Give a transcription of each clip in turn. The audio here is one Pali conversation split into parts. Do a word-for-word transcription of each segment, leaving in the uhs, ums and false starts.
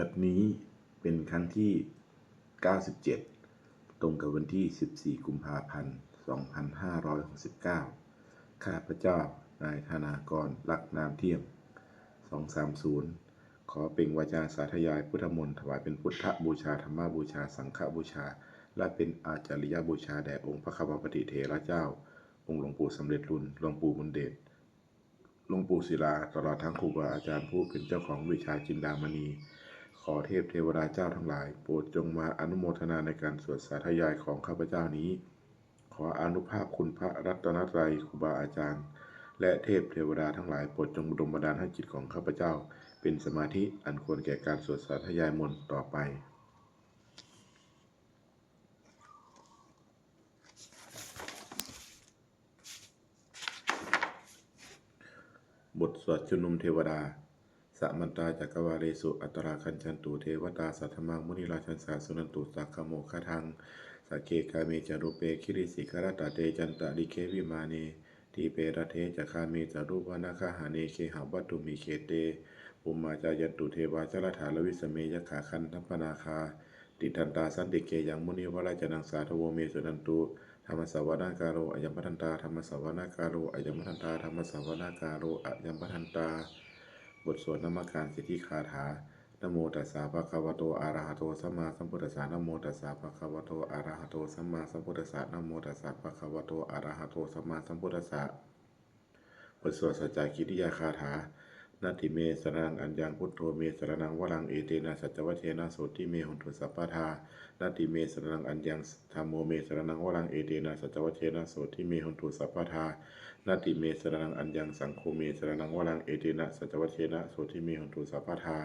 บัดนี้เป็นครั้งที่ เก้าสิบเจ็ด ตรงกับวันที่ สิบสี่ กุมภาพันธ์ สองพันห้าร้อยหกสิบเก้า ข้าพเจ้า นายธนากร ลักษณ์นามเที่ยง สองสามศูนย์ ขอเปล่งวาจาสาธยายพุทธมนต์ ถวายเป็นพุทธบูชา ธรรมบูชา สังฆบูชา และเป็นอาจาริยบูชาแด่องค์พระควัมปติเถระเจ้า องค์หลวงปู่สำเร็จลุน หลวงปู่บุญเดช หลวงปู่ศิลา ตลอดทั้งครูบาอาจารย์ผู้เป็นเจ้าของวิชาจินดามณี ขอเทพเทวดาเจ้าทั้งหลาย โปรดจงมาอนุโมทนาในการสวดสาธยายของข้าพเจ้านี้ ขออานุภาพคุณพระรัตนตรัย ครูบาอาจารย์ และเทพเทวดาทั้งหลาย โปรดจงดลบันดาลให้จิตของข้าพเจ้า เป็นสมาธิอันควรแก่การสวดสาธยายมนต์ต่อไป บทสวดชุมนุมเทวดา Samantā cakkavāḷesu atrāgacchantu devatā, saddhammaṃ munirājassa suṇantu saggamokkhadaṃ. Sagge kāme ca rūpe girisikharataṭe cantalikkhe vimāne, dīpe raṭṭhe ca gāme taruvanagahane gehavatthumhi khette, bhummā cāyantu devā jalathalavisame yakkhagandhabbanāgā, tiṭṭhantā santike yaṃ munivaravacanaṃ sādhavo me suṇantu. Dhammassavanakālo ayambhadantā. Dhammassavanakālo ayambhadantā. Dhammassavanakālo ayambhadantā. บทสวดนมการสิทธิคาถา Namo tassa bhagavato arahato sammāsambuddhassa. Namo tassa bhagavato arahato sammāsambuddhassa. Namo tassa bhagavato arahato sammāsambuddhassa. บทสวดสัจจกิริยาคาถา Natthi me saraṇaṃ aññaṃ, buddho me saraṇaṃ varaṃ, etena saccavajjena sotthi me hotu sabbadā. Natthi me saraṇaṃ aññaṃ, dhammo me saraṇaṃ varaṃ, etena saccavajjena sotthi me hotu sabbadā. Natthi me saraṇaṃ aññaṃ, saṅgho me saraṇaṃ varaṃ, etena saccavajjena sotthi me hotu sabbadā.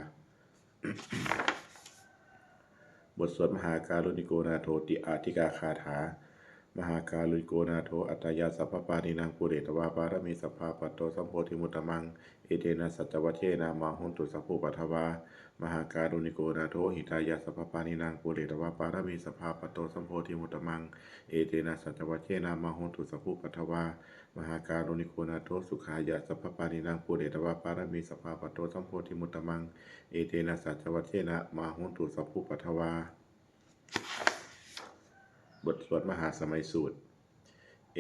บทสวดมหาการุณิโกนาโถติอาทิกาคาถา Mahākāruṇiko nātho atthāya sabbapāṇinaṃ, pūretvā pāramī sabbā patto sambodhimuttamaṃ, etena saccavajjena mā hontu sabbupaddavā. Mahākāruṇiko nātho hitāya sabbapāṇinaṃ, pūretvā pāramī sabbā patto sambodhimuttamaṃ, etena saccavajjena mā hontu sabbupaddavā. Mahākāruṇiko nātho sukhāya sabbapāṇinaṃ, pūretvā pāramī sabbā patto sambodhimuttamaṃ, etena saccavajjena mā hontu sabbupaddavā. บทสวดมหาสมัยสูตร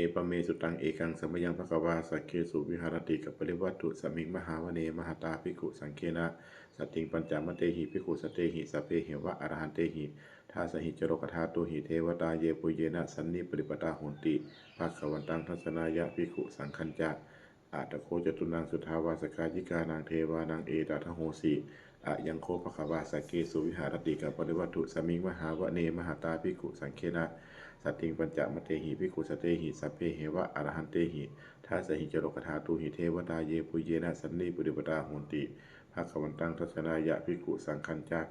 Evaṃ me sutaṃ. Ekaṃ samayaṃ bhagavā sakkesu viharati kapilavatthusmiṃ mahāvane mahatā bhikkhusaṅghena saddhiṃ pañcamattehi bhikkhusatehi sabbeheva arahantehi. Dasahi ca lokadhātūhi devatā yebhuyyena sannipatitā honti bhagavantaṃ dassanāya bhikkhusaṅghañca. Atha kho catunnaṃ suddhāvāsakāyikānaṃ devānaṃ etadahosi: Ayaṃ kho bhagavā sakkesu viharati kapilavatthusmiṃ mahāvane mahatā bhikkhusaṅghena saddhiṃ pañcamattehi bhikkhusatehi sabbeheva arahantehi. Dasahi ca lokadhātūhi devatā yebhuyyena sannipatitā honti bhagavantaṃ dassanāya bhikkhusaṅghañca.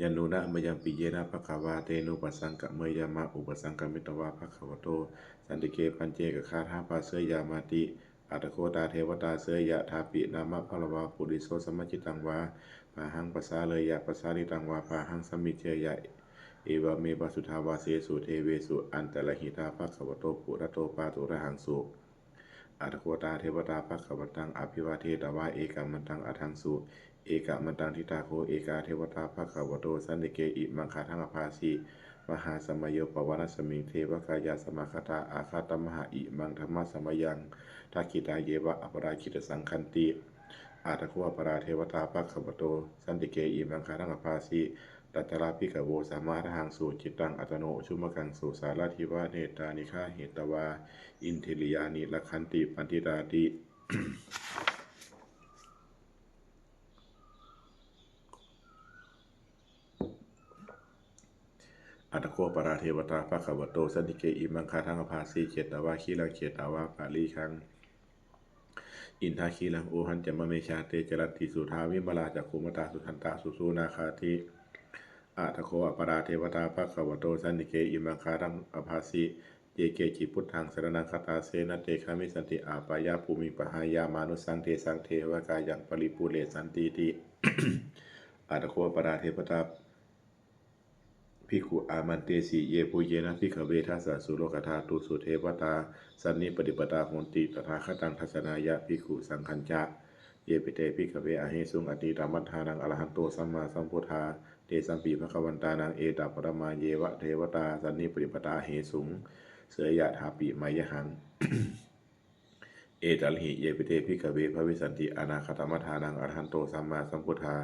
Yannūna mayampi yena bhagavā tenupasaṅkameyyāma, upasaṅkamitvā bhagavato santike paccekagāthā bhāseyyāmāti. Atha kho tā devatā seyyathāpi nāma balavā puriso sammiñjitaṃ vā bāhaṃ pasāreyya, pasāritaṃ vā bāhaṃ sammiñjeyya, evameva suddhāvāsesu devesu antarahitā bhagavato purato pāturahaṃsu. Atha kho tā devatā bhagavantaṃ abhivādetvā ekamantaṃ aṭṭhaṃsu. Ekamantaṃ ṭhitā kho ekā devatā bhagavato santike imaṃ gāthaṃ abhāsi: Mahāsamayo pavanasmiṃ, devakāyā samāgatā, āgatamha imaṃ dhammasamayaṃ, dakkhitāyeva aparājitasaṅghanti. Atha kho aparā devatā bhagavato santike imaṃ gāthaṃ abhāsi: Tatra bhikkhavo samādahaṃsu, cittaṃ attano ujukamakaṃsu, sārathīva nettāni gahetvā, indriyāni rakkhanti paṇḍitāti. Atha kho aparā devatā bhagavato santike imaṃ gāthaṃ abhāsi: Chetvā khīlaṃ chetvā palighaṃ, indakhīlaṃ ūhacca manejā, te caranti suddhā vimalā, cakkhumatā sudantā susunāgāti. Atha kho aparā devatā bhagavato santike imaṃ gāthaṃ abhāsi: Ye keci buddhaṃ saraṇaṃ gatāse, na te gamissanti apāyabhūmiṃ, pahāya mānusaṃ dehaṃ, devakāyaṃ paripūressantīti. Atha kho aparā devatā bhikkhū āmantesi: Yebhuyyena bhikkhave dasasu lokadhātūsu devatā sannipatitā honti tathāgataṃ dassanāya bhikkhusaṅghañca. Yepi te bhikkhave ahesuṃ atītamaddhānaṃ arahanto sammāsambuddhā, tesampi bhagavantānaṃ etaparamāyeva devatā sannipatitā ahesuṃ, seyyathāpi mayhaṃ etarahi. Yepi te bhikkhave bhavissanti anāgatamaddhānaṃ arahanto sammāsambuddhā,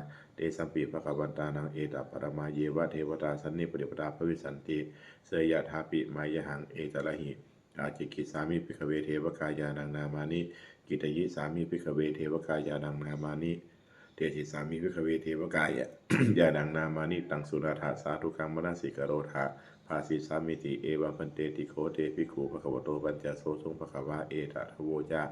tesampi bhagavantānaṃ etaparamāyeva devatā sannipatitā bhavissanti, seyyathāpi mayhaṃ etarahi. Ācikkhissāmi bhikkhave devakāyānaṃ nāmāni. Kittayissāmi bhikkhave devakāyānaṃ nāmāni. Desissāmi bhikkhave devakāyānaṃ nāmāni. Taṃ suṇātha sādhukaṃ manasikarotha bhāsissāmīti. Evaṃ bhanteti kho te bhikkhū bhagavato paccassosuṃ. Bhagavā etadavoca.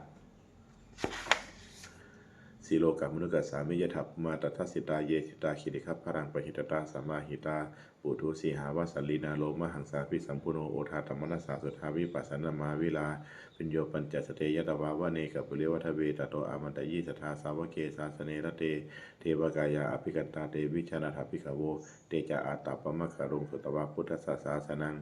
Silokamanukassāmi yattha bhummā tadassitā, ye sitā girigabbharaṃ pahitattā samāhitā, puthū sīhāva sallīnā lomahaṃsābhisambhuno, odātamanasā suddhā vippasannamanāvilā, bhiyyo pañcasate ñatvā vane kāpilavatthave, tato āmantayi satthā sāvake sāsane rate, devakāyā abhikkantā te vijānātha bhikkhavo. Te ca ātappamakaruṃ sutvā buddhassa sāsanaṃ,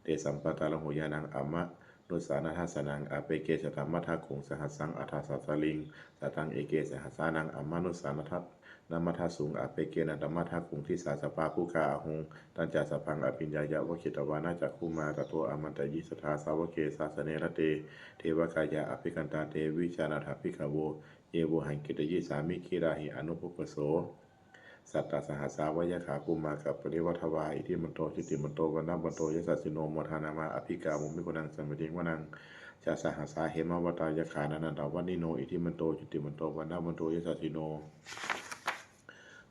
tesampāturahu ñāṇaṃ amanussāna dassanaṃ. Appeke satamaddakkhuṃ sahassaṃ atha sattariṃ, sataṃ eke sahassānaṃ amanussānamaddasuṃ, appekenantamaddakkhuṃ disā sabbā phuṭā ahuṃ. Tañca sabbaṃ abhiññāya vavakkhitvāna cakkhumā, tato āmantayi satthā sāvake sāsane rate, devakāyā abhikkantā te vijānātha bhikkhavo. Ye vohaṃ kittayissāmi girāhi anupubbaso. Sattasahassā va yakkhā bhummā kāpilavatthavā, iddhimanto jutimanto vaṇṇavanto yasassino, modamānā abhikkāmuṃ bhikkhūnaṃ samitiṃ vanaṃ. Chasahassā hemavatā yakkhā nānattavaṇṇino, iddhimanto jutimanto vaṇṇavanto yasassino,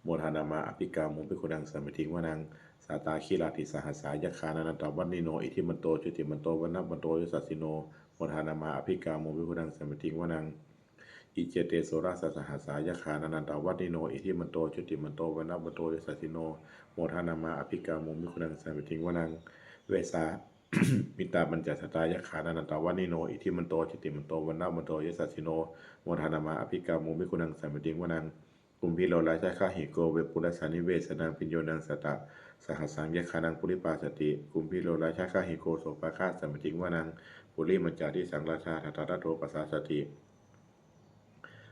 modamānā abhikkāmuṃ bhikkhūnaṃ samitiṃ vanaṃ. Sātāgirā tisahassā yakkhā nānattavaṇṇino, iddhimanto jutimanto vaṇṇavanto yasassino, modamānā abhikkāmuṃ bhikkhūnaṃ samitiṃ vanaṃ. Iccete soḷasasahassā yakkhā nānattavaṇṇino, iddhimanto jutimanto vaṇṇavanto yasassino, modamānā abhikkāmuṃ bhikkhūnaṃ samitiṃ vanaṃ. Vessāmittā pañcasatā yakkhā nānattavaṇṇino, iddhimanto jutimanto vaṇṇavanto yasassino, modamānā abhikkāmuṃ bhikkhūnaṃ samitiṃ vanaṃ. Kumbhīro rājagahiko vepullassa nivesanaṃ, bhiyyo naṃ satasahassaṃ yakkhānaṃ payirupāsati, kumbhīro rājagahiko sopāga samitiṃ vanaṃ. Purimañca disaṃ rājā dhataraṭṭho pasāsati,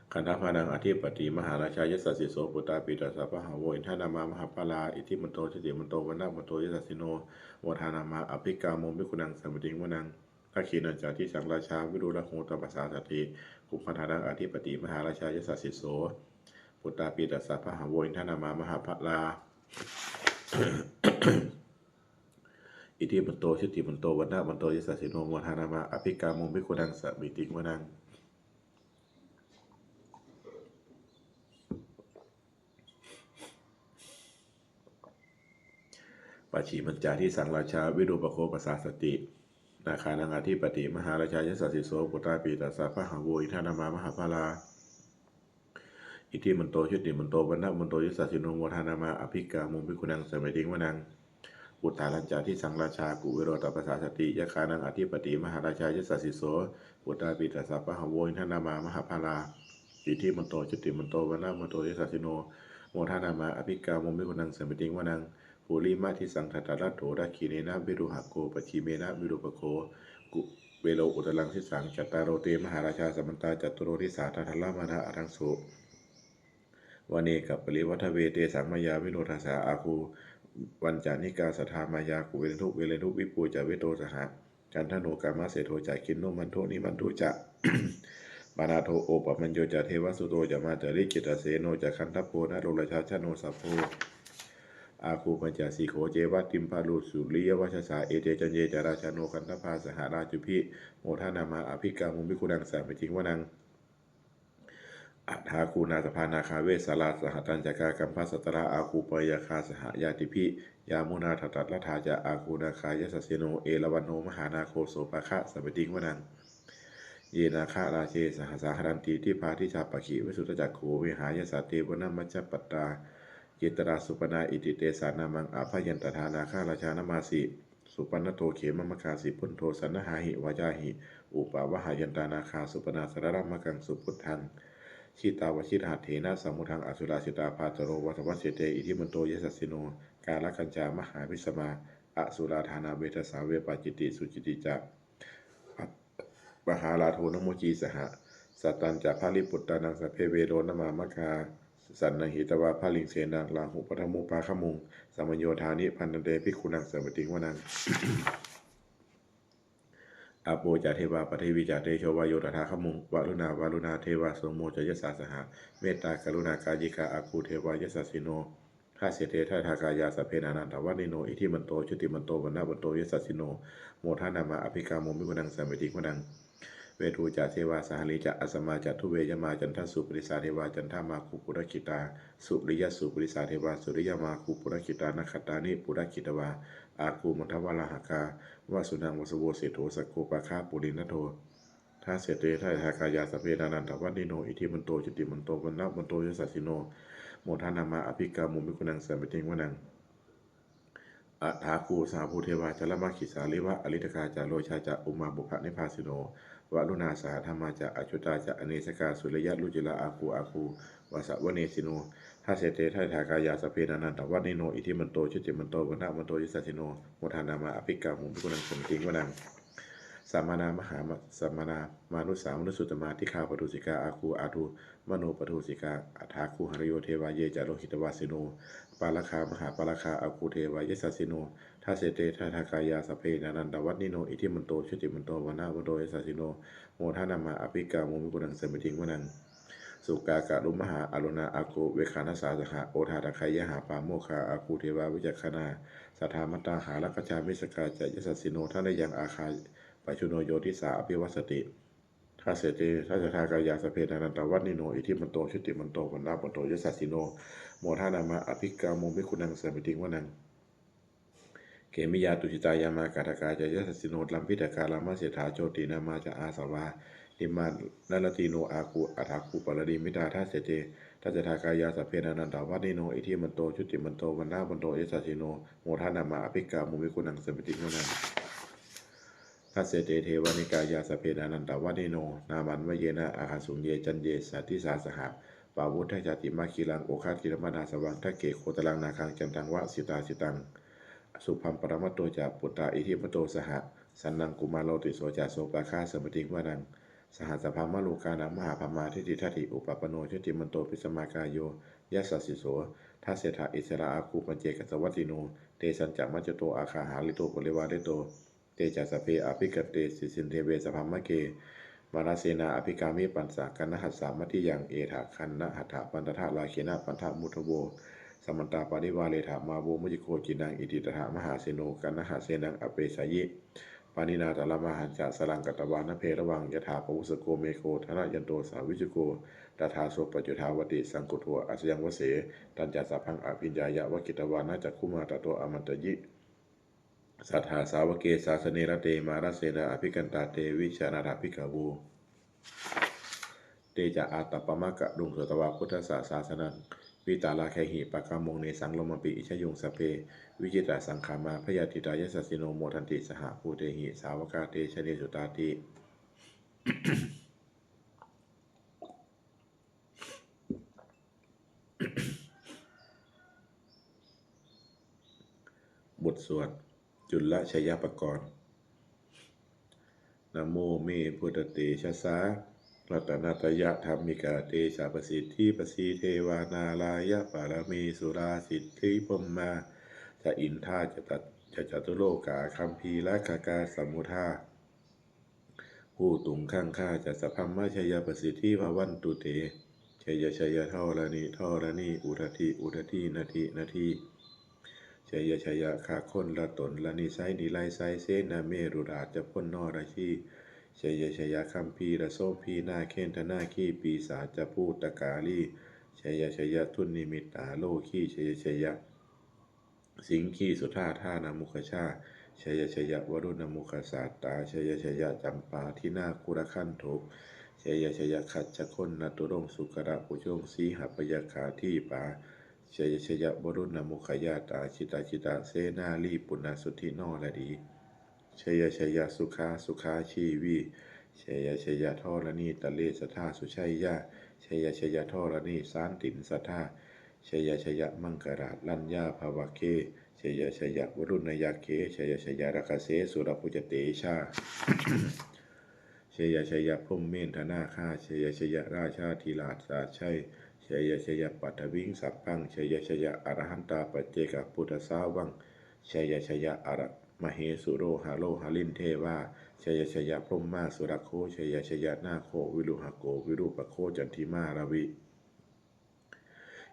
gandhabbānaṃ ādhipati mahārājā yasassi so. Puttāpi tassa bahavo indanāmā mahabbalā, iddhimanto jutimanto vaṇṇavanto yasassino, modamānā abhikkāmuṃ bhikkhūnaṃ samitiṃ vanaṃ. Dakkhiṇañca disaṃ rājā virūḷho tappasāsati, kumbhaṇḍānaṃ ādhipati mahārājā yasassi so. Puttāpi tassa bahavo indanāmā mahabbalā, iddhimanto jutimanto vaṇṇavanto yasassino, modamānā abhikkāmuṃ bhikkhūnaṃ samitiṃ vanaṃ. Pacchimañca disaṃ rājā virūpakkho pasāsati, nāgānaṃ ādhipati mahārājā yasassi so. Puttāpi tassa bahavo indanāmā mahabbalā, iddhimanto jutimanto vaṇṇavanto yasassino, modamānā abhikkāmuṃ bhikkhūnaṃ samitiṃ vanaṃ. Uttarañca disaṃ rājā kuvero tappasāsati, yakkhānaṃ ādhipati mahārājā yasassi so. Puttāpi tassa bahavo indanāmā mahabbalā, iddhimanto jutimanto vaṇṇavanto yasassino, modamānā abhikkāmuṃ bhikkhūnaṃ samitiṃ vanaṃ. Purimadisaṃ dhataraṭṭho dakkhiṇena virūḷhako, pacchimena virūpakkho kuvero uttaraṃ disaṃ. Cattāro te mahārājā samantā caturo disā, daddallamānā aṭṭhaṃsu vane kāpilavatthave. Tesaṃ māyāvino dāsā āgū vañcanikā saṭhā, māyā kuṭeṇḍu veṭeṇḍu viṭū ca viṭuṭo saha, candano kāmaseṭṭho ca kinnughaṇḍu nighaṇḍu ca, panādo opamañño ca devasūto ca mātali, cittaseno ca gandhabbo naḷo rājā janosabho, āgū pañcasikho ceva timbarū suriyavaccasā. Ete caññe ca rājāno gandhabbā saha rājubhi, modamānā abhikkāmuṃ bhikkhūnaṃ samitiṃ vanaṃ. Athāgū nābhasā nāgā vesālā sahatacchakā, kambalassatarā āgū pāyāgā saha ñātibhi, yāmunā dhataraṭṭhā ca āgū nāgā yasassino, erāvaṇo mahānāgo sopāga samitiṃ vanaṃ. Ye nāgarāje sahasā haranti dibbā dijā pakkhi visuddhacakkhū, vehāyasā te vanamajjhapattā, citrā supaṇṇā iti tesa nāmaṃ. Abhayantadā nāgarājānamāsi, supaṇṇato khemamakāsi buddho, saṇhāhi vācāhi upavhayantā nāgā, supaṇṇā saraṇamakaṃsu buddhaṃ. Jitā vajirahatthena samuddaṃ asurā sitā, bhātaro vāsavassete iddhimanto yasassino, kālakañjā mahābhismā asurā dānaveghasā, vepacitti sucitti ca pahārādo namucī saha, Satañca Baliputtānaṃ sabbe verocanāmakā, sannayhitvā baliṃ senaṃ rāhubhaddamupāgamuṃ, samayodāni bhaddante bhikkhūnaṃ samitiṃ vanaṃ. Āpo ca devā paṭhavī ca tejo vāyo tadāgamuṃ, varuṇā vāruṇā devā somo ca yasasā saha, mettākaruṇākāyikā āgū devā yasassino. Dasete dasadhā kāyā sabbe nānattavaṇṇino, iddhimanto jutimanto vaṇṇavanto yasassino, modamānā abhikkāmuṃ bhikkhūnaṃ samitiṃ vanaṃ. Veṇḍū ca devā sahalī ca asamā ca duve yamā, candassūpanisā devā candamāgū purakkhitā, suriyassūpanisā devā suriyamāgū purakkhitā, nakkhattāni purakkhitvā āgū mandavalāhakā, vasūnaṃ vāsavo seṭṭho sakkopāga purindado. Dasete dasadhā kāyā sabbe nānattavaṇṇino, iddhimanto jutimanto vaṇṇavanto yasassino, modamānā abhikkāmuṃ bhikkhūnaṃ samitiṃ vanaṃ. Athāgū sahabhū devā jalamaggisikhāriva, ariṭṭhakā ca rojā ca ummāpupphanibhāsino, varuṇā sahadhammā ca accutā ca anejakā, sūleyyarucirā āgū āgū vāsavanesino. Dasete dasadhā kāyā sabbe nānattavaṇṇino, iddhimanto jutimanto vaṇṇavanto yasassino, modamānā abhikkāmuṃ bhikkhūnaṃ samitiṃ vanaṃ. Samānā mahāsamānā mānusā mānusuttamā, dighā paṭūsikā āgū āgū manopaṭūsikā, athāgū harayo devā ye ca lohitavāsino, pāragā mahāpāragā āgū devā yasassino. Dasete dasadhā kāyā sabbe nānattavaṇṇino, iddhimanto jutimanto vaṇṇavanto yasassino, modamānā abhikkāmuṃ bhikkhūnaṃ samitiṃ vanaṃ. Sukkā karumhā aruṇā āgū veghanasā saha, odātagayhā pāmokkhā āgū devā vicakkhaṇā, sadāmattā hāragajā missakā ca yasassino, thanayaṃ āgā pajjunno yo disā abhivassati. Dasete dasadhā kāyā sabbe nānattavaṇṇino, iddhimanto jutimanto vaṇṇavanto yasassino, modamānā abhikkāmuṃ bhikkhūnaṃ samitiṃ vanaṃ. Khemiyā tusitā yāmā kaṭṭhakā ca yasassino, lambitakā lāmaseṭṭhā jotināmā ca āsavā, nimmānaratino āgū athāgū paranimmitā. Dasete dasadhā kāyā sabbe nānattavaṇṇino, iddhimanto jutimanto vaṇṇavanto yasassino, modamānā abhikkāmuṃ bhikkhūnaṃ samitiṃ vanaṃ. Dasete devanikāyā sabbe nānattavaṇṇino, nāmanvayena āgañchuṃ ye caññe sadisā saha, pavutthajātimakhilaṃ oghatiṇṇamanāsavaṃ, dakkhemoghataraṃ nāgaṃ candaṃva asitātitaṃ, subhaṃ paramatto ca puttā iddhimato saha, sanaṅkumāro tisso ca sopāga samitiṃ vanaṃ. Sahassabrahmalokānaṃ mahābrahmābhitiṭṭhati, upapanno jutimanto bhismākāyo yasassi so. Dasettha issarā āgū paccekavasavattino, tesañca majjhato āgā hārito parivārito. Te ca sabbe abhikkante sesinde ve sabrahmake, mārasenā abhikkāmi passa kaṇhassa mandiyaṃ. Etha gaṇhatha bandhatha rāgena bandhamatthu vo, samantā parivāretha mā vo muñcittha koci naṃ. Iti tattha mahāseno kaṇhasenaṃ apesayi, pāṇinā talamāhacca saraṃ katvāna bheravaṃ. Yathā pāvussako megho thanayanto savijjuko, tadā so paccudāvatti saṅkuddho asayaṃvase. Tañca sabbaṃ abhiññāya vavakkhitvāna cakkhumā, tato āmantayi satthā sāvake sāsane rate, mārasenā abhikkantā te vijānātha bhikkhavo. Te ca ātappamakaruṃ sutvā buddhassa sāsanaṃ, vītarāgehi pakkāmuṃ nesaṃ lomampi iñjayuṃ. Sabbe vijitasaṅgāmā bhayātītā yasassino, modanti saha bhūtehi sāvakā te janesutāti. บทสวดจุลชัยปกรณ์ Namo me buddhatejasā ratanattayadhammikā, tejapasiddhi pasīdevā nārāyaparamesurā, siddhibrahmā ca indā ca catulokā gambhīrakkhakā, samuddā bhūtuṃ gaṅgā ca sabrahmajayapasiddhi bhavantu te. Jaya jaya dharaṇi dharaṇī udadhi udadhī nadi nadī, jaya jaya gaganalatanalanisai nirisai senamerurājabala narajī, jaya jaya gambhīrasombhī nāgendanāgī pisācabhūtakālī, jaya jaya dunnimittarogī, jaya jaya siṅgīsudādānamukhajā, jaya jaya varuṇamukhasātrā, jaya jaya campādināgulagantho, jaya jaya gajagannaturaṅga sukarabhujaṅga sīhabyagghadīpā, jaya jaya varuṇamukhayātrā jita jita senārī puna suddhi naradī, jaya jaya sukhā sukhā jīvī, jaya jaya dharaṇītale sadā sujayā, jaya jaya dharaṇī santin sadā, jaya jaya maṅkararaññā bhavagge, jaya jaya varuṇayakkhe, jaya jaya rakkhase surabhujatejā, Jaya jaya brahmendra nāgā, jaya jaya rājādhirāja sājjai, jaya jaya paṭhaviṃ sabbaṃ, jaya jaya arahantā paccekabuddhasāvaṃ, jaya jaya ara mahesuro haro harindevā, jaya jaya brahmā surakkho, jaya jaya nāgo viruḷhako virūpakkho candimā ravi.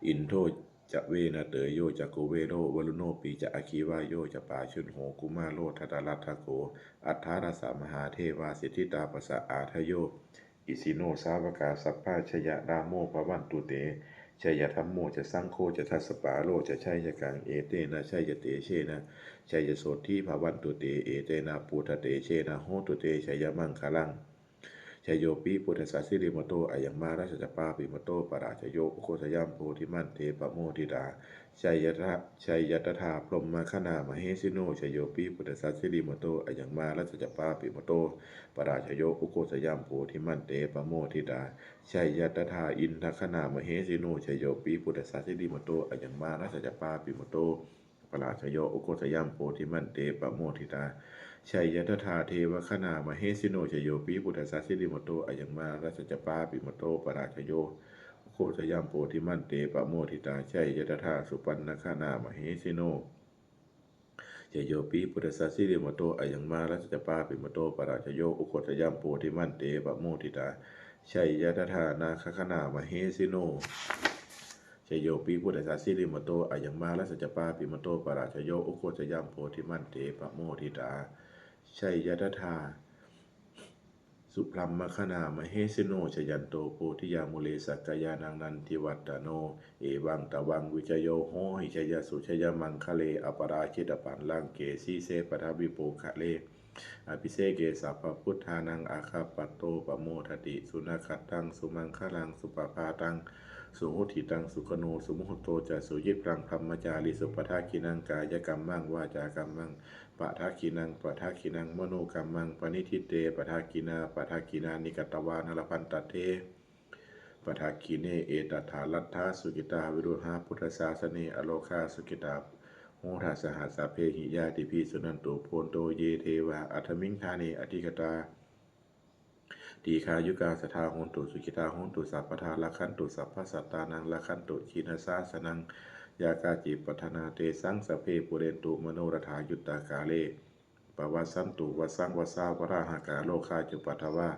Indo ca venateyyo ca kuvero varuṇopi ca aggi vāyo ca pājuṇho kumāro dhataraṭṭhako, aṭṭhārasa mahādevā siddhitāpasa-ādayo, isino sāvakā sabbā jaya rāmo bhavantu te, jaya dhammo ca saṅgho ca dasapālo ca jayakaṃ, etena jayatejena jayasotthī bhavantu te, etena buddhatejena hotu te jayamaṅgalaṃ. Jayopi buddhassa sirīmato ayaṃ mārassa ca pāpimato parājayo ugghosayuṃ bodhimaṇḍe pamoditā, jaya tadā brahmagaṇā mahesino. Jayopi buddhassa sirīmato ayaṃ mārassa ca pāpimato parājayo ugghosayuṃ bodhimaṇḍe pamoditā, jaya tadā indagaṇā mahesino. Jayopi buddhassa sirīmato ayaṃ mārassa ca pāpimato parājayo ugghosayuṃ bodhimaṇḍe pamoditā, jaya tadā devagaṇā mahesino. Jayopi buddhassa sirīmato ayaṃ mārassa ca pāpimato parājayo ugghosayuṃ bodhimaṇḍe pamoditā, jaya tadā supaṇṇagaṇā mahesino. Jayopi buddhassa sirīmato ayaṃ mārassa ca pāpimato parājayo ugghosayuṃ bodhimaṇḍe pamoditā, jaya tadā nāgagaṇā mahesino. Jayopi buddhassa sirīmato ayaṃ mārassa ca pāpimato parājayo ugghosayuṃ bodhimaṇḍe pamoditā, jaya tadā subrahmagaṇā mahesino. Jayanto bodhiyā mūle sakyānaṃ nandivaḍḍhano, evaṃ tvaṃ vijayo hohi jayassu jayamaṅgale, aparājitapallaṅke sīse paṭhavipokkhare, abhiseke sabbabuddhānaṃ aggappatto pamodati. Sunakkhattaṃ sumaṅgalaṃ supabhātaṃ suhuṭṭhitaṃ, sukhaṇo sumuhutto ca suyiṭṭhaṃ brahmacārisu, padakkhiṇaṃ kāyakammaṃ vācākammaṃ padakkhiṇaṃ, padakkhiṇaṃ manokammaṃ paṇidhī te padakkhiṇā, padakkhiṇāni katvāna labhantatthe padakkhiṇe. Etattha laddhā sukhitā viruḷhā buddhasāsane, arogā sukhitā hotha saha sabbehi ñātibhi. Suṇantu bhonto ye devā asmiṃ ṭhāne adhigatā, dīghāyukā sadā hontu sukhitā hontu sabbadā, rakkhantu sabbasattānaṃ rakkhantu jinasāsanaṃ, yā kāci patthanā tesaṃ sabbe pūrentu manorathā. Yuttakāle pavassantu vassaṃ vassā valāhakā, rogā cupaddavā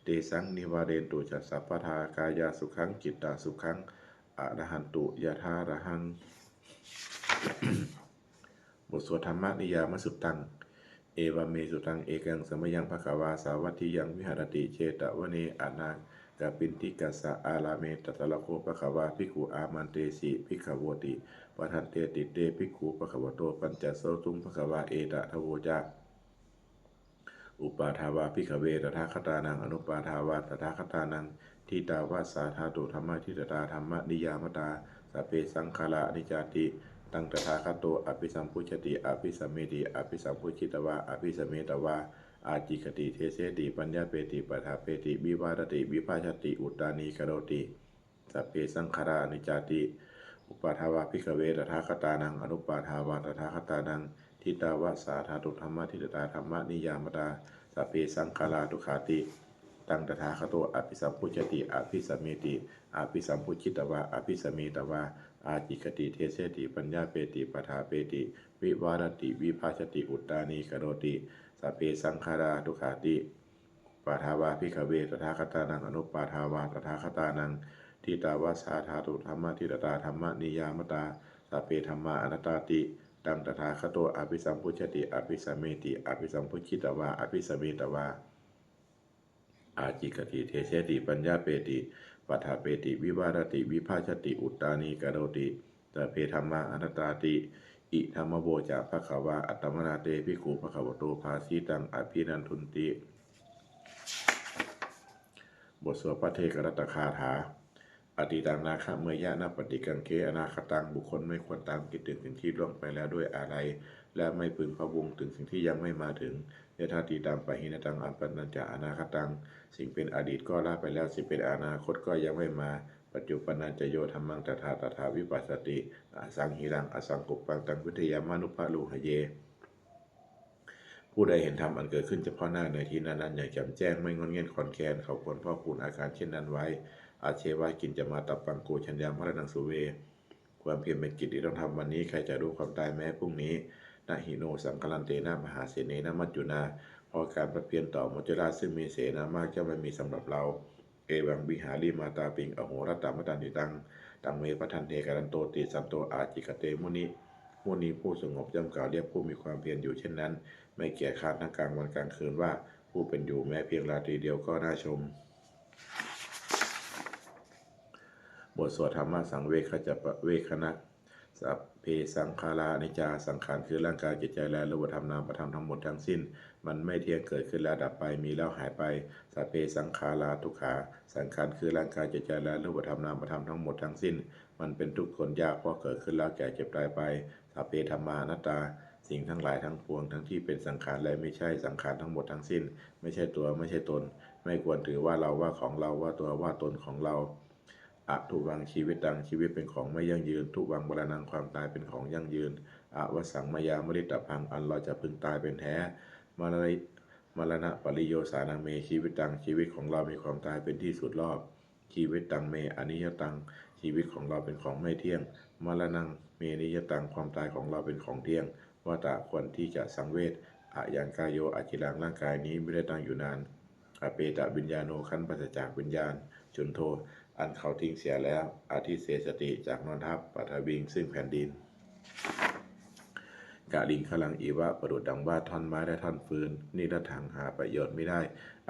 tesaṃ nivārentu ca sabbadā, kāyasukhaṃ cittasukhaṃ arahantu yathārahaṃ. บทสวด Dhammaniyāmasuttaṃ. Evaṃ me sutaṃ. Ekaṃ samayaṃ bhagavā sāvatthiyaṃ viharati jetavane anāthapiṇḍikassa ārāme. Tatra kho bhagavā bhikkhū āmantesi bhikkhavoti. Bhadanteti te bhikkhū bhagavato paccassosuṃ. Bhagavā etadavoca. Uppādā vā bhikkhave tathāgatānaṃ anuppādā vā tathāgatānaṃ, ṭhitā va sā dhātu dhammaṭṭhitatā dhammaniyāmatā, sabbe saṅkhārā aniccāti. Taṃ tathāgato abhisambujjhati abhisameti, abhisambujjhitvā abhisametvā ācikkhati deseti paññapeti paṭṭhapeti vivārati vibhajati uttānīkaroti, sabbe saṅkhārā aniccāti. Uppādā vā bhikkhave tathāgatānaṃ anuppādā vā tathāgatānaṃ, ṭhitā va sā dhātu dhammaṭṭhitatā dhammaniyāmatā, sabbe saṅkhārā dukkhāti. Taṃ tathāgato abhisambujjhati abhisameti, abhisambujjhitvā abhisametvā ācikkhati deseti paññapeti paṭṭhapeti vivārati vibhajati uttānīkaroti, sabbe saṅkhārā dukkhāti. Uppādā vā bhikkhave tathāgatānaṃ anuppādā vā tathāgatānaṃ, ṭhitā va sā dhātu dhammaṭṭhitatā dhammaniyāmatā, sabbe dhammā anattāti. Taṃ tathāgato abhisambujjhati abhisameti, abhisambujjhitvā abhisametvā ācikkhati deseti paññapeti paṭṭhapeti vivārati vibhajati uttānīkaroti, sabbe dhammā anattāti. Idamavoca bhagavā. Attamanā te bhikkhū bhagavato bhāsitaṃ abhinandunti. บทสวดภัทเทกรัตตคาถา Atītaṃ nāgameyya nappaṭikaṅkhe anāgataṃ. บุคคลไม่ควรตามคิดถึงสิ่งที่ล่วงไปแล้วด้วยอาลัย และไม่พึงพะวงถึงสิ่งที่ยังไม่มาถึง Yadatītaṃ pahīnantaṃ appattañca anāgataṃ. สิ่งเป็นอดีตก็ละไปแล้ว สิ่งเป็นอนาคตก็ยังไม่มา Paccuppannañca yo dhammaṃ tattha tattha vipassati, asaṃhiraṃ asaṅkuppaṃ taṃ viddhā manubrūhaye. ผู้ ผู้ใดเห็นธรรมอันเกิดขึ้นเฉพาะหน้าในที่นั้นๆอย่างแจ่มแจ้ง ไม่ง่อนแง่นคลอนแคลน เขาควรพอกพูนอาการเช่นนั้นไว้ Ajjeva kiñca mātappaṃ ko jaññā maraṇaṃ suve. ความเพียรเป็นกิจที่ต้องทำวันนี้ ใครจะรู้ความตายแม้พรุ่งนี้ Na hi no saṅgarantena mahāsenena maccunā. เพราะการผัดเพี้ยนต่อมัจจุราชซึ่งมีเสนามากย่อมไม่มีสำหรับเรา Evaṃ vihārimātāpiṃ ahorattamatanditaṃ, taṃ ve bhaddante kālantoti santo ācikkhate muni. มุนีผู้สงบย่อมกล่าวเรียกผู้มีความเพียรอยู่เช่นนั้น ไม่เกียจคร้านทั้งกลางวันกลางคืนว่า ผู้เป็นอยู่แม้เพียงราตรีเดียวก็น่าชม บทสวดธรรมสังเวคจะเวคณะ Sabbe saṅkhārā aniccā. สังขารคือร่างกายจิตใจและรูปธรรมนามธรรมทั้งหมดทั้งสิ้น มันไม่เที่ยง เกิดขึ้นแล้วดับไป มีแล้วหายไป Sabbe saṅkhārā dukkhā. สังขารคือร่างกายจิตใจและรูปธรรมนามธรรมทั้งหมดทั้งสิ้น มันเป็นทุกข์ทนยาก เพราะเกิดขึ้นแล้วแก่เจ็บตายไป Sabbe dhammā anattā. สิ่งทั้งหลายทั้งปวงทั้งที่เป็นสังขารและไม่ใช่สังขารทั้งหมดทั้งสิ้น ไม่ใช่ตัวไม่ใช่ตน ไม่ควรถือว่าเราว่าของเราว่าตัวว่าตนของเรา Adhuvaṃ jīvitaṃ. ชีวิตเป็นของไม่ยั่งยืน Dhuvaṃ maraṇaṃ. ความตายเป็นของยั่งยืน Avassaṃ mayā maritabbaṃ. อันเราจะพึงตายเป็นแท้ Mara- maraṇapariyosānaṃ me jīvitaṃ. ชีวิตของเรามีความตายเป็นที่สุดรอบ Jīvitaṃ me aniyataṃ. ชีวิตของเราเป็นของไม่เที่ยง Maraṇaṃ me niyataṃ. ความตายของเราเป็นของเที่ยง Vata ควรที่จะสังเวช Ayaṃ kāyo aciraṃ. ร่างกายนี้ไม่ได้ตั้งอยู่นาน Apetaviññāṇo. ครั้นปราศจากวิญญาณ Chuḍḍho อันเขาทิ้งเสียแล้ว Adhisessati. จักนอนทับ Paṭhaviṃ. ซึ่งแผ่นดิน Kaliṅgaraṃ iva. ประดุจดังว่าท่อนไม้และท่อนฟืน Niratthaṃ. หาประโยชน์ไม่ได้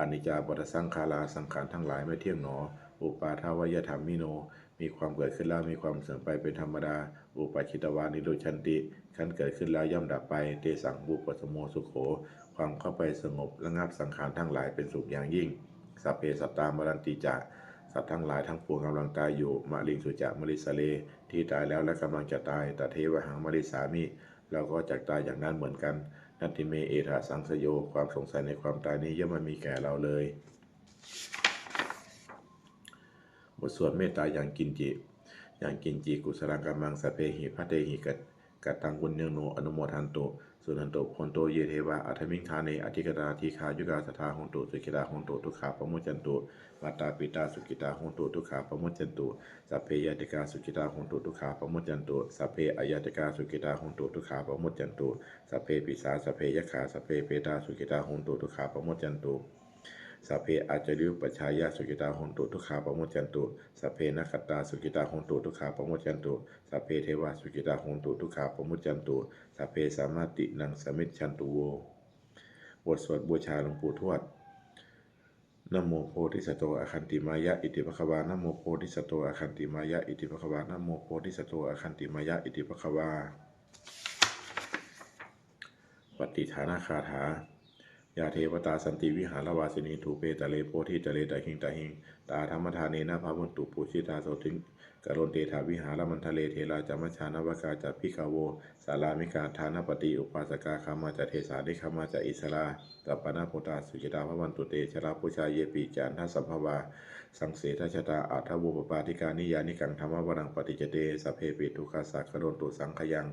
Aniccā vata saṅkhārā. สังขารทั้งหลายไม่เที่ยงหนอ Uppādavayadhammino. มีความเกิดขึ้นแล้วมีความเสื่อมไปเป็นธรรมดา Uppajjitvā nirujjhanti. ครั้นเกิดขึ้นแล้วย่อมดับไป Tesaṃ vūpasamo sukho. ความเข้าไปสงบระงับสังขารทั้งหลายเป็นสุขอย่างยิ่ง Sabbe sattā maranti ca. สัตว์ทั้งหลายทั้งปวงกำลังตายอยู่ Mariṃsu ca marissare. ที่ตายแล้วและกำลังจะตาย Tathevāhaṃ marissāmi. เราก็จักตายอย่างนั้นเหมือนกัน Natthi me ettha saṃsayo. ความสงสัยในความตายนี้ย่อมไม่มีแก่เราเลย บทสวดเมตตายังกิญจิ Yaṃ kiñci kusalaṃ kammaṃ sabbehi katehi kat- kataṃ puññaṃ no anumodantu. Suṇantu bhonto ye devā asmiṃ ṭhāne adhigatā dīghāyukā sadā hontu sukhitā hontu dukkhā pamuccantu. Mātā pitā sukhitā hontu dukkhā pamuccantu. Sabbe ñātikā sukhitā hontu dukkhā pamuccantu. Sabbe añātikā sukhitā hontu dukkhā pamuccantu. Sabbe pisā sabbe yakkhā sabbe petā sukhitā hontu dukkhā pamuccantu. Sabbe ācariyupajjhāyā sukhitā hontu dukkhā pamuccantu. Sabbe nakkhattā sukhitā hontu dukkhā pamuccantu. Sabbe devā sukhitā hontu dukkhā pamuccantu. Sabbe sampattīnaṃ samijjhantu vo. บทสวดบูชาหลวงปู่ทวด Namo bodhisatto āgantimāya iti bhagavā. Namo bodhisatto āgantimāya iti bhagavā. Namo bodhisatto āgantimāya iti bhagavā. ปัตติทานคาถา Yā devatā santi vihāravāsinī thūpe ghare bodhighare tahiṃ tahiṃ, tā dhammadānena bhavantu pūjitā, sotthiṃ karontedha vihāramaṇḍale. Therā ca majjhā navakā ca bhikkhavo, sārāmikā dānapatī upāsakā, gāmā ca desā nigamā ca issarā, sappāṇabhūtā sukhitā bhavantu te. Jalābujā yepi ca aṇḍasambhavā, saṃsedajātā athavopapātikā, niyyānikaṃ dhammavaraṃ paṭicca te, sabbepi dukkhassa karontu saṅkhayaṃ.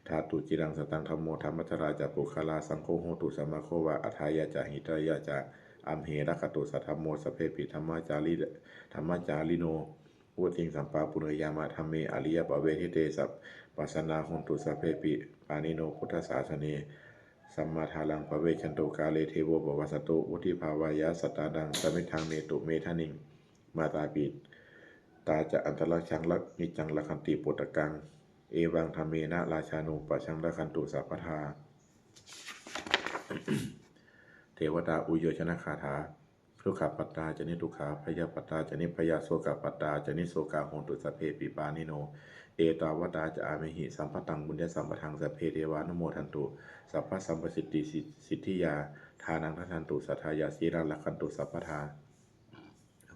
Ṭhātu ciraṃ sataṃ dhammo, dhammaddharā ca puggalā, saṅgho hotu samaggo va, atthāya ca hitāya ca. Amhe rakkhatu saddhammo, sabbepi dhammacāri- dhammacārino, vuḍḍhiṃ sampāpuṇeyyāma, dhamme ariyappavedite. Sab- pasannā hontu sabbepi, pāṇino buddhasāsane. Sammā dhāraṃ pavecchanto, kāle devo pavassatu, vuḍḍhibhāvāya sattānaṃ, samiddhaṃ netu medaniṃ. Mātā pitā ca atrajaṃ, ra- niccaṃ rakkhanti puttakaṃ, evaṃ dhammena rājāno, pajaṃ rakkhantu sabbadā. เทวตาอุยโยชนคาถา Dukkhappattā ca niddukkhā, bhayappattā ca nibbhayā, sokappattā ca nissokā, hontu sabbepi pāṇino. Ettāvatā ca amhehi, sambhataṃ puññasampadaṃ, sabbe devānumodantu, sabbasampattisiddhiyā. Dānaṃ dadantu saddhāya, sīlaṃ rakkhantu sabbadā,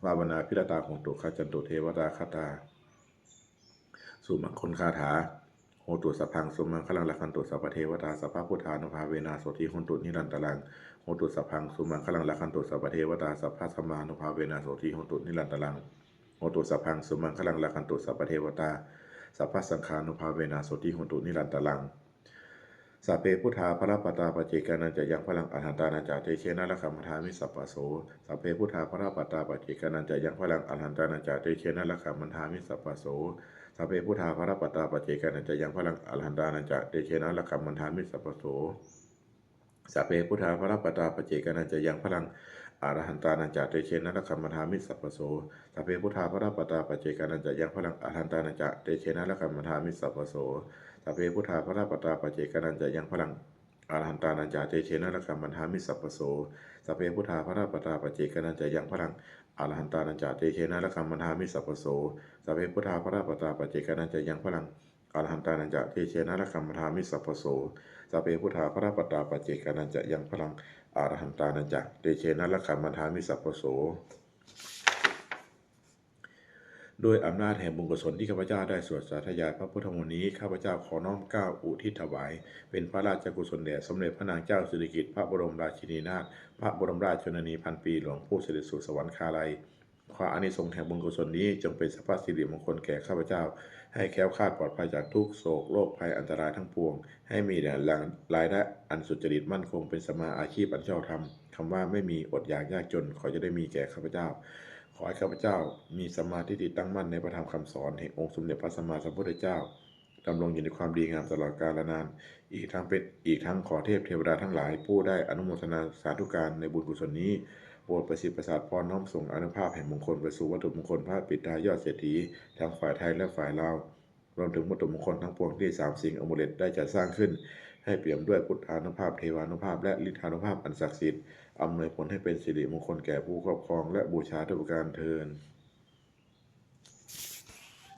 bhāvanābhiratā hontu, gacchantu devatāgatā. Sumaṅgalagāthā. Hotu sabbaṃ sumaṅgalaṃ, rakkhantu sabbadevatā, sabbabuddhānubhāvena, sotthī hontu nirantaraṃ. Hotu sabbaṃ sumaṅgalaṃ, rakkhantu sabbadevatā, sabbadhammānubhāvena, sotthī hontu nirantaraṃ. Hotu sabbaṃ sumaṅgalaṃ, rakkhantu sabbadevatā, sabbasaṅghānubhāvena, sotthī hontu nirantaraṃ. Sabbe buddhā balappattā paccekānañca yaṃ balaṃ arahantānañca tejena rakkhaṃ bandhāmi sabbaso. Sabbe buddhā balappattā paccekānañca yaṃ balaṃ arahantānañca tejena rakkhaṃ bandhāmi sabbaso. Sabbe buddhā balappattā paccekānañca yaṃ balaṃ arahantānañca tejena rakkhaṃ bandhāmi sabbaso. Sabbe buddhā balappattā paccekānañca yaṃ balaṃ arahantānañca tejena rakkhaṃ bandhāmi sabbaso. Sabbe buddhā balappattā paccekānañca yaṃ balaṃ arahantānañca tejena rakkhaṃ bandhāmi sabbaso. Sabbe buddhā balappattā paccekānañca yaṃ balaṃ arahantānañca tejena rakkhaṃ bandhāmi sabbaso. Sabbe buddhā balappattā paccekānañca yaṃ balaṃ arahantānañca tejena rakkhaṃ bandhāmi sabbaso. Sabbe buddhā balappattā paccekānañca yaṃ balaṃ arahantānañca tejena rakkhaṃ bandhāmi sabbaso. Sabbe buddhā balappattā paccekānañca yaṃ balaṃ arahantānañca tejena rakkhaṃ bandhāmi sabbaso. ด้วยอำนาจแห่งบุญกุศลที่ข้าพเจ้าได้สวดสาธยายพระพุทธมนต์นี้ ข้าพเจ้าขอน้อมเกล้าอุทิศถวาย เป็นพระราชกุศลแด่สมเด็จพระนางเจ้าสิริกิติ์ พระบรมราชินีนาถ พระบรมราชชนนีพันปีหลวง ผู้เสด็จสู่สวรรคาลัย ขออานิสงส์แห่งบุญกุศลนี้จงเป็นสัพพสิริมงคลแก่ข้าพเจ้า ให้แคล้วคลาดปลอดภัยจากทุกข์โศกโรคภัยอันตรายทั้งปวง ให้มีแหล่งรายได้อันสุจริตมั่นคง เป็นสัมมาอาชีพอันชอบธรรม คำว่าไม่มีอดอยากยากจน ขอจะได้มีแก่ข้าพเจ้า ขอให้ข้าพเจ้ามีสัมมาทิฏฐิตั้งมั่นในพระธรรมคำสอนแห่งองค์สมเด็จพระสัมมาสัมพุทธเจ้า ดำรงอยู่ในความดีงามตลอดกาลนาน อีกทั้งเป็น อีกทั้งขอเทพเทวดาทั้งหลาย ผู้ได้อนุโมทนาสาธุการในบุญกุศลนี้ โปรดประสิทธิ์ประสาทพรน้อมส่งอานุภาพแห่งมงคลไปสู่วัตถุมงคลพระปิดตายอดเศรษฐี ทั้งฝ่ายไทยและฝ่ายลาว รวมถึงวัตถุมงคลทั้งปวงที่สามสิงห์อมูเลตได้จัดสร้างขึ้น ให้เปี่ยมด้วยพุทธานุภาพ เทวานุภาพ และฤทธานุภาพอันศักดิ์สิทธิ์ อำนวยผลให้เป็นสิริมงคลแก่ผู้ครอบครองและบูชาทุกประการเทอญ